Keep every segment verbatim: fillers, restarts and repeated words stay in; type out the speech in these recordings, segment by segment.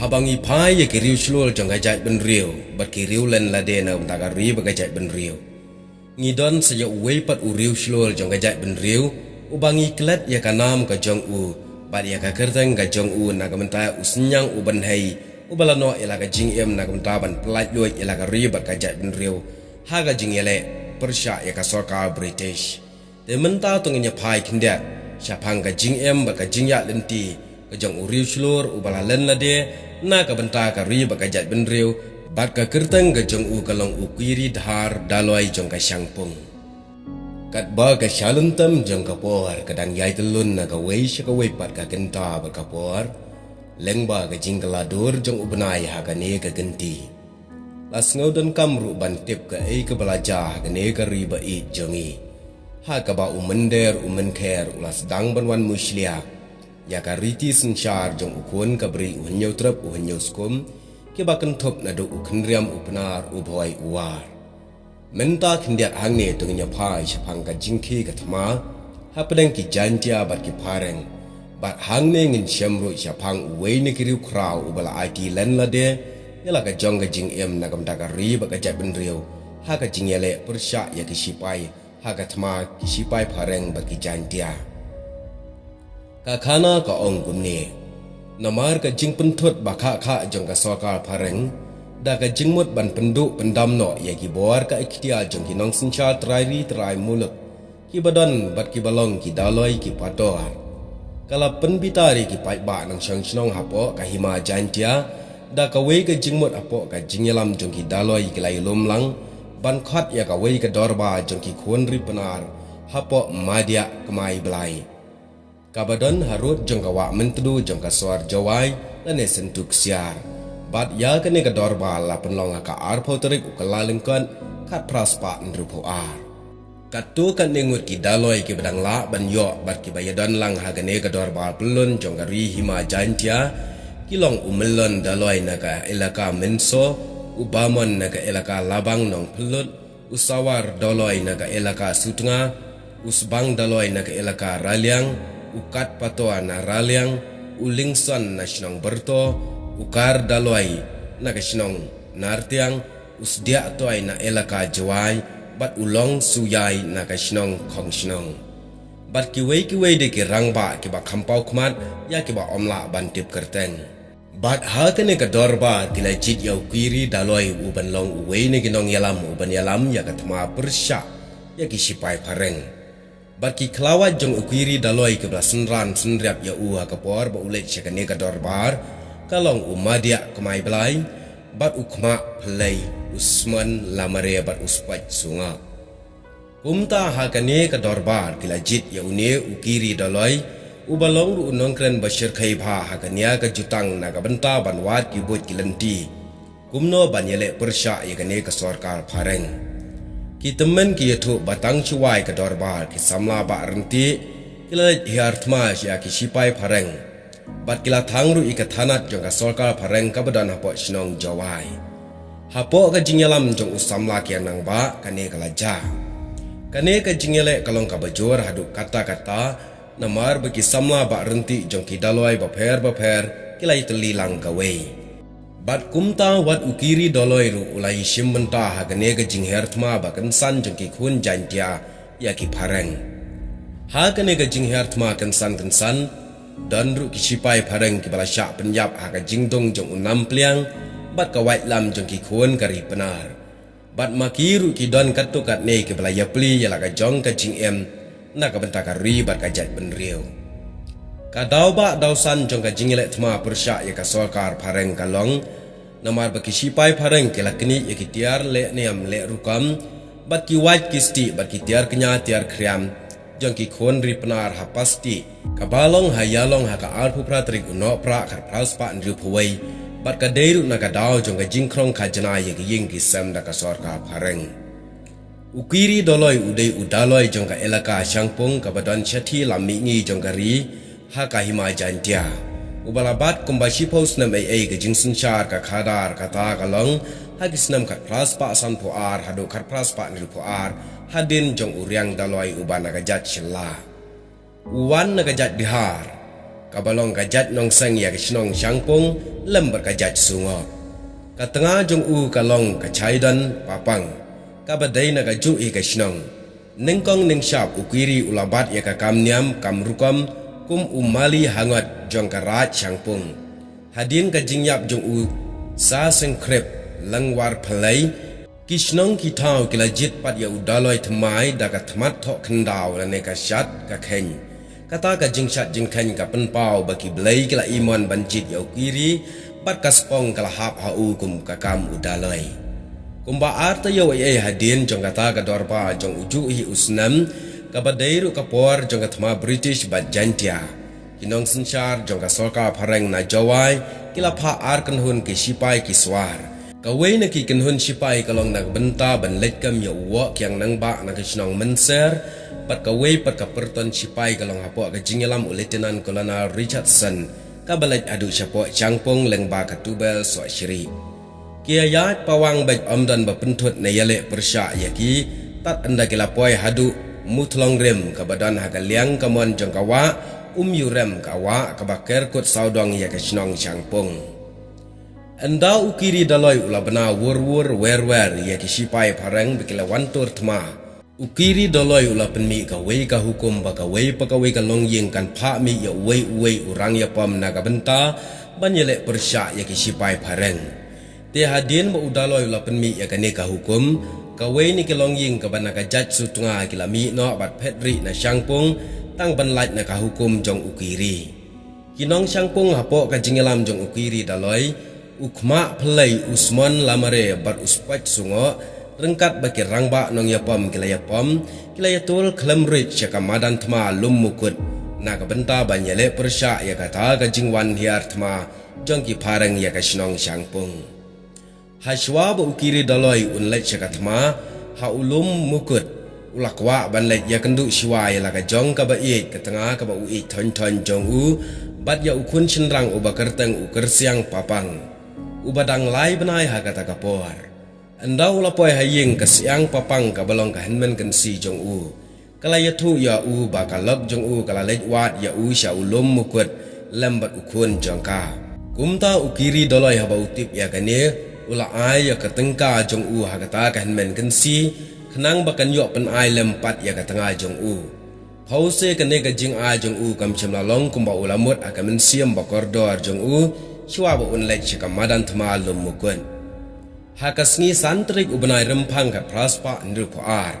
Haba ngi phai ïa ki riewshlur jong ka jaitbynriew bad ki riewlen lade na ka bynta ka ri bad ka jaitbynriew, ngi don sa ïa uwei pat u riewshlur jong ka jaitbynriew uba ngi klet ïa ka nam ka jong u bad ïa ka kyrteng ka jong u na ka bynta u synñiang u bynhei uba la noh ïa la ka jingim na ka bynta ban pyllait luid ïa la ka ri bad ka jaitbynriew ha ka jingïaleh pyrshah ïa ka sorkar British. Te mynta to ngin ïa phai khyndiat shaphang ka jingim bad ka jingïaid lynti ka jong u riewshlur uba la len lade na ka bynta ka ri bad ka jaitbynriew, bad ka kyrteng ka jong u ka long u Kwiri Dhar Daloi jong ka Shangpung. Katba ka shalynter jong ka por ka dang ïai tyllun na kawei sha kawei pat ka kynta bad ka por, lyngba ka jingkylla dur jong u bnai ha kane ka kynti, la sngew donkam ruh ban tip kaei kaba la jia ha kane ka ri ba ïeit jong ngi, ha kaba u mynder u mynkher u la sdang ban wan mushlia ïa ka riti synshar jong u khun ka bri u Hynñiewtrep u Hynñiewskum, kiba kynthup naduh u Khynriam u Pnar u Bhoi u War. Mynta khyndiat hangne to ngin ïa phai shaphang ka jingkhie ka thma hapdeng ki Jaiñtia bad ki Phareng. Bad hangne ngin shem ruh shaphang uwei na ki riewkhraw uba la aiti len lade ïa la ka jong ka jingim na ka bynta ka ri bad ka jaitbynriew ha ka jingïaleh pyrshah ïa ki shipai ha ka thma ki shipai Phareng bad ki Jaiñtia. Ka khana ka ong kumne: Namar ka jingpynthut ba khah khah jong ka sorkar Phareng da ka jingmut ban pynduh pyndam noh ïa ki bor ka ikhtiar jong ki nongsynshar trai ri trai muluk, kiba don bad kiba long ki Daloi ki Pator, ka la pynbitar ïa ki paidbah nongshong shnong hapoh ka Hima Jaiñtia da kawei ka jingmut hapoh ka jingïalam jong ki Daloi ki la ïalum lang ban khot ïa kawei ka dorbar jong ki khun ri Pnar hapoh Madiah Kmai Blai, kaba don harud jong ka wah Myntdu jong ka sor Jowai lane Syntu Ksiar. Bad ïa kane ka dorbar la pynlong ha ka arphew tarik u Kyllalyngkot khatphra spah hynriewphew ar. Katto katne ngut ki Daloi kiba dang lah ban ïoh bad kiba ïadon lang ha kane ka dorbar pyllun jong ka ri Hima Jaiñtia ki long u Myllon Daloi na ka elaka Mynso, u Bamon na ka elaka Labang Nongphyllut, u Sawar Daloi na ka elaka Sutnga, u Sbang Daloi na ka elaka Raliang, u Kat Patoa na Raliang, u Lingson na shnong Byrto, u Kar Daloi na ka shnong Nartiang, u Sdiah Toi na elaka Jowai, bad u Long Suyai na ka shnong Khongshnong. Bad kiwei kiwei de ki rangbah kiba kham paw khmat ïa kiba ym lah ban tip kyrteng. Bad ha kane ka dorbar ki la jied ïa u Kwiri Daloi u ban long uwei na ki nongïalam u ban ïalam ïa ka thma pyrshah ïa ki shipai Phareng. Bad ki khlawait jong u Kwiri Daloi kiba la synran synriap ïa u ha ka por ba u leit sha kane ka dorbar ka long u Madiah Kmai Blai, bad u Khmah Phyllei, u Smon Lamare bad u Spait Sungak. Kumta ha kane ka dorbar ki la jied ïa une u Kwiri Daloi uba long ruh u nongkren ba shyrkhei bha ha kane ka jutang na ka bynta ban wad ki buit ki lynti kumno ban ïaleh pyrshah ïa kane ka sorkar Phareng. Ki tymmen ki ïathuh ba tang shuwa ïa ka dorbar ki samla Bah Ryntih ki la leit hiar thma ïa ki shipai Phareng. Bad ki la thang ruh ïa ka thanat jong ka sorkar Phareng kaba don hapoh shnong Jowai. Hapoh ka jingïalam jong u samla Kiang Nangbah kane ka la jia. Kane ka jingïaleh ka long kaba jur haduh katta katta, namar ba ki samla Bah Ryntih jong ki Daloi bapher bapher ki la ïatylli lang kawei. Bad kumta wat u Kwiri Daloi ruh u la ïashim bynta ha kane ka jinghiar thma ba kynsan jong ki khun Jaiñtia ïa ki Phareng. Ha kane ka jinghiar thma kynsan kynsan, don ruh ki shipai Phareng kiba la shah pynïap ha ka jingdung jong u Nampliang bad ka waitlam jong ki khun ka ri Pnar. Bad ma ki ruh ki don katto katne kiba la ïapli ïa la ka jong ka jingim na ka bynta ka ri bad ka jaitbynriew. Ka daw ba daw san jong ka jingïaleh thma pyrshah ïa ka sorkar Phareng ka long namar ba ki shipai Phareng ki la knieh ïa ki tiar leh niam leh rukom, bad ki wait ki stieh bad ki tiar kñia tiar khriam jong ki khun ri Pnar ha Pastieh, kaba long ha ïalong ha ka arphew phra tarik u Nohprah khatphra spah hynriewphew wei, bad ka dei ruh na ka daw jong ka jingkhrong khajna ïa ki ïing ki sem da ka sorkar Phareng. U Kwiri Daloi u dei u Daloi jong ka elaka Shangpung kaba don shathie lam mihngi jong ka ri, ha ka Hima Jaiñtia. Uba la bat kumba shiphew snem ei ei ka jingsynshar ka khadar kata ka long ha ki snem khatphra spah sanphew ar haduh khatphra spah hynriewphew ar hadien jong u Riang Daloi uba na ka jait Shylla. U wan na ka jait Bihar. kaba long ka jait nongseng ïa ka shnong Shangpung lem bad ka jait Sungoh. Ka tnga jong u ka long ka Chaidon Papang, kaba dei na kajuh hi ka shnong. Nyngkong nyngshap u Kiri u la bat ïa ka kam niam kam rukom kum u mali hangot jong ka Raid Shangpung. Hadien ka jingïap jong u Sa Seng Khrip Lyngwarphyllei, ki shnong ki thaw ki la jied pat ïa u Daloi thymmai da ka thmat thoh khyndaw lane ka shad ka kheiñ. Kata ka jingshad jingkheiñ ka pynpaw ba ki blei ki la imon ban jied ïa u Kiri, bad ka spong ka la hap ha u kum ka kam u Daloi. Kumba ar taïew ei ei hadien jong kata ka dorbar jong u juh hi u snem, kaba dei ruh ka por jong ka thma British bad Jaintia, ki nongsynshar jong ka sorkar phareng na Jowai ki la phah ar kynhun ki shipai ki swar. Kawei na ki kynhun shipai ka long na ka bynta ban leit kam ïa u Woh Kiang Nangbah na ka shnong Mynser, bad kawei pat ka pyrton shipai ka long hapoh ka jingïalam u Lieutenant Colonel Richardson, kaba leit haduh shapoh Shangpung lyngba ka Tubel Sohshri. Ki ïaid pawang beit ym don ba pynthut ne ïaleh pyrshah ïa ki, tad ynda ki la poi haduh Muthlongrim kaba don ha ka liang kamon jong ka wah Umïurem, ka wah kaba ker kut sawdong ïa ka shnong Shangpung. Ynda u Kiri Daloi u la bna wur wur wer wer ïa ki shipai phareng ba ki la wan tur thma, u Kiri Daloi u la pynmih kawei ka hukum ba kawei pa kawei ka longïing kan phah mih ïa uwei uwei u rangïapom na ka bynta ban ïaleh pyrshah ïa ki shipai phareng. Te hadien ba u Daloi u la pynmih ïa kane ka hukum, kawei na ki longïing kaba na ka jait Sutnga ki la mih noh bad phet rieh na Shangpung, tang ban lait na ka hukum jong u Kiri. Ki nong Shangpung hapoh ka jingïalam jong u Kiri Daloi, u Khmah Phyllei, u Smon Lamare bad u Spait Sungoh, ryngkat bad ki rangbah nongïapom ki la ïapom, ki la ïatur khlem rieh sha ka madan thma Lum Mukut na ka bynta ban ïaleh pyrshah ïa kata ka jingwan hiar thma jong ki phareng ïa ka shnong Shangpung. Hashwa ba u Kiri Daloi un leit sha ka thma ha u Lum Mukut, u la kwah ban leit ïakynduh shwa ïa la ka jong kaba ïeit, ka tnga kaba u ïeit thoiñ thoiñ jong u, bad ïa u khun shynrang uba kyrteng u Kyrsiang Papang, uba dang lai bnai ha kata ka por. Ynda u la poi ha ïing, ka Siang Papang kaba long ka hynmen kynsi jong u ka la ïathuh ïa u ba ka lok jong u ka la leit wad ïa u sha u Lum Mukut lem bad u khun jong ka. Kumta u Kiri Daloi haba u tip ïa kane, u la ai ïa ka tyngka jong u ha kata ka hynmen kynsi, khnang ba kan ïoh pynai lem pat ïa ka tnga jong u. Phewse kane ka jingai jong u kam shym la long kumba u la mut ha ka mynsiem ba kordor jong u shwa ba un leit sha ka madan thma Lum Mukut. Ha ka sngi san tarik u bnai Rymphang khatphra spah hynriewphew ar,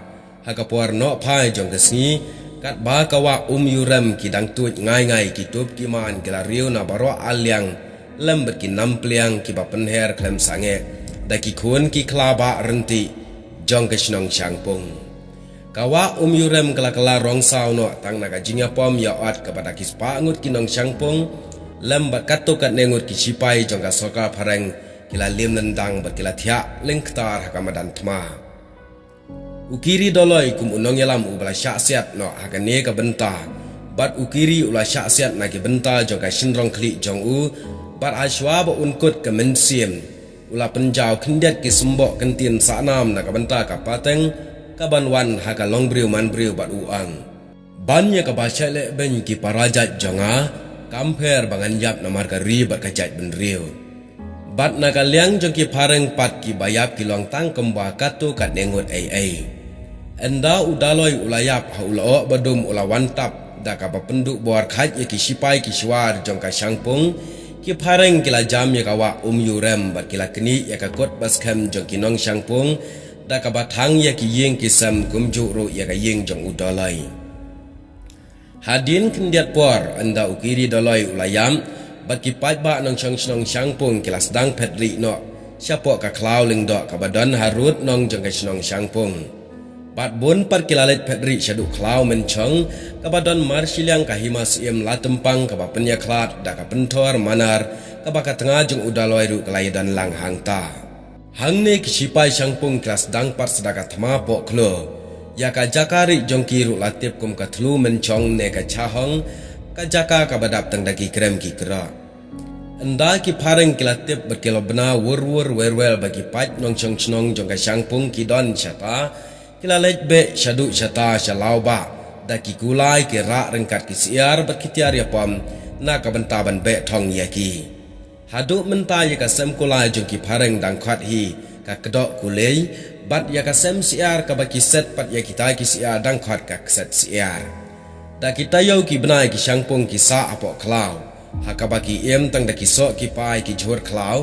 ha ka por nohphai jong ka sngi, katba ka wah Umïurem ki dang tuid ngai ngai ki tup ki man ki la riew na baroh ar liang lem bad ki nam pliang kiba pynher khlem sangeh da ki khun ki khlabah ryntih jong ka shnong Shangpung. Ka wah Umïurem ka la kylla rong saw noh tang na ka jingïapom ïa ot kaba da ki spah ngut ki nong Shangpung lem bad katto katne ngut ki shipai jong ka sorkar phareng ki la liem lyndang bad ki la thiah lyngktar ha ka madan thma. U Kiri Daloi kum u nongïalam uba la shah siat noh ha kane ka bynta, bad u Kiri u la shah siat na ki bynta jong ka shynrong khlieh jong u, bad hashwa ba un kut ka mynsiem, u la pynjaw khyndiat ki symboh kyntien sahnam na ka bynta ka pateng kaban wan ha ka longbriew manbriew bad u ong: Ban ïa kaba shah lehbeiñ ki para jait jong nga, kam pher ba ngan ïap namar ka ri bad ka jaitbynriew. Bad na ka liang jong ki phareng pat, kiba ïap ki long tang kumba katto katne ngut ei ei. Ynda u Daloi u la ïap, ha u lyoh ba dum u la wan tap da kaba pynduh bor khait ïa ki shipai ki shwar jong ka Shangpung, ki phareng ki la jam ïa ka wah Umïurem bad ki la knieh ïa ka kot ba skhem jong ki nong Shangpung da kaba thang ïa ki ïing ki sem kumjuh ruh ïa ka ïing jong u Daloi. Hadien khyndiat por, ynda u Kiri Daloi u la ïap, bad ki paidbah nongshong shnong Shangpung ki la sdang phet rieh noh shapoh ka khlaw lyngdoh kaba don harud nong jong ka shnong Shangpung. Bad bun pat ki la leit phet rieh shaduh khlaw Mynshong kaba don marshiliang ka hima Syiem Latympang kaba pynïakhlad da ka pynthor manar kaba ka tnga jong u Daloi ruh ka la ïadon lang hangta. Hangne ki shipai Shangpung ki la sdang pat sdang ka thma poh khlur ïa ka jaka rieh jong ki ruh la tip kum ka Thlu Mynshong ne ka Chahong, ka jaka kaba dap tang da ki krem ki krok. Ynda ki phareng ki la tip bad ki la bna wur wur wer wer ba ki paid nongshong shnong jong ka Shangpung ki don shata, ki la leit beh shaduh shata sha lawbah da ki kulai, ki rah ryngkat ki syiar bad ki tiar ïapom na ka bynta ban beh thong ïa ki. Haduh mynta ïa ka sem kulai jong ki phareng dang khot hi ka kdoh kulei, bad ïa ka sem syiar kaba ki set pat ïa kita ki syiar dang khot ka kset syiar. Da ki taïew ki bnai ki shangpung ki sah hapoh khlaw, ha kaba ki im tang da ki soh ki pai ki jhur khlaw.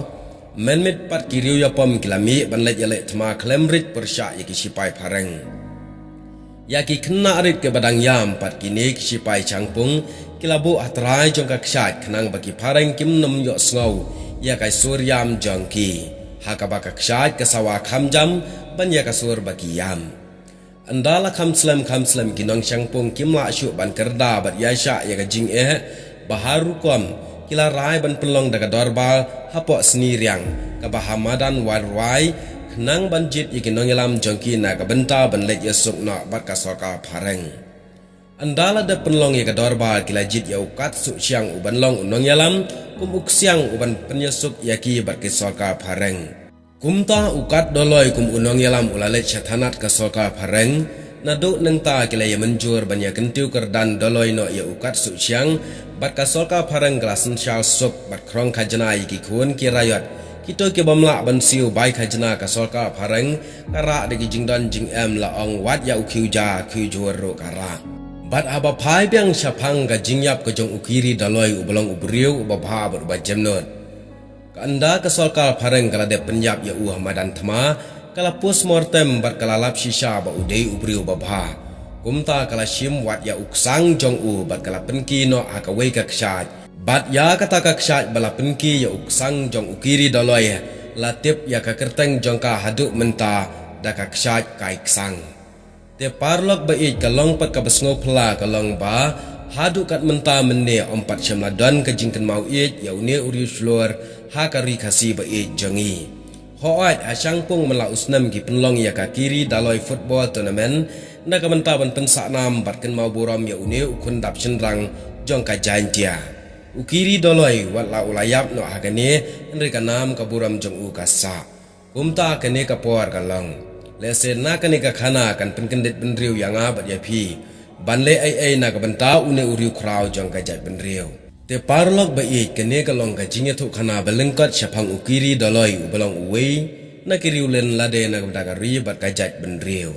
Mynmiet pat ki riew ïapom ki la mih ban leit ïaleh thma khlem rit pyrshah ïa ki shipai phareng. Ïa ki khynnah rit kiba dang ïam pat kine ki shipai shangpung ki la buh ha trai jong ka kshaid khnang ba ki phareng kim nym ïohsngew ïa ka sur ïam jong ki, ha kaba ka kshaid ka sawa kham jam ban ïa ka sur ba ki ïam. Ynda la kham slem kham slem ki nongshangpung kim lah shuh ban kyrda bad ïaishah ïa ka jingeh, ba har rukom ki la rai ban pynlong da ka dorbar hapoh Sniriang, kaba ha madan Warwai, khnang ban jied ïa ki nongïalam jong ki na ka bynta ban leit ïasuk noh bad ka sorkar phareng. Ynda la dep pynlong ïa ka dorbar ki la jied ïa u Kat Suhshiang u ban long u nongïalam kum u ksiang u ban pynïasuk ïa ki bad ki sorkar phareng. Kumta u Kat Doloi kum u nongïalam u la leit sha thanat ka sorkar phareng, naduh nangta ki la ïa mynjur ban ïa kyntiew kyrdan Doloi noh ïa u Kat Suhshiang, bad ka sorkar phareng ka la synshar suk bad khrong khajna ïa ki khun ki raiot, kito ki bym lah ban siew bai khajna ka sorkar phareng, ka rah da ki jingdon jingem la ong wat ïa u khiew ja khiew jhur ruh ka rah. Bad haba phai biang shaphang ka jingïap ka jong u Kiri Doloi uba long u briew uba bha bad uba jemnud. Ka ynda ka sorkar phareng ka la dep pynïap ïa u ha madan thma, ka la postmortem bad ka la lap shisha ba u dei u briew ba bha. Kumta ka la shim wat ïa u ksang jong u bad ka la pynki noh ha kawei ka kshaid. Bad ïa kata ka kshaid ba la pynki ïa u ksang jong u Kiri Doloi, la tip ïa ka kyrteng jong ka haduh mynta da ka kshaid Kai Ksang. Te paralok ba ïeit, ka long pat kaba sngewphylla ka long ba haduh kat mynta mynne ym pat shym la don ka jingkynmaw ïeit ïa une u riewshlur ha ka ri Khasi ba ïeit jong ngi. Hooid, ha shangpung man la u snem ki pynlong ïa ka Kiri Doloi Football Tournament na ka bynta ban pynsah nam bad kynmaw burom ïa une u khun dap shynrang jong ka Jaintia. U Kiri Doloi wat la u la ïap noh ha kane, hynrei ka nam ka burom jong u ka sah. Kumta kane ka por ka long, lehse na kane ka khana kan pynkyndit bynriew ïa nga bad ïa phi ban leh ei ei na ka bynta une u riewkhraw jong ka jaitbynriew. Te paralok ba ïeit, kane ka long ka jingïathuhkhana ba lyngkot shaphang u Kiri Doloi uba long uwei na ki riewlin lade na ka bynta ka ri bad ka jaitbynriew.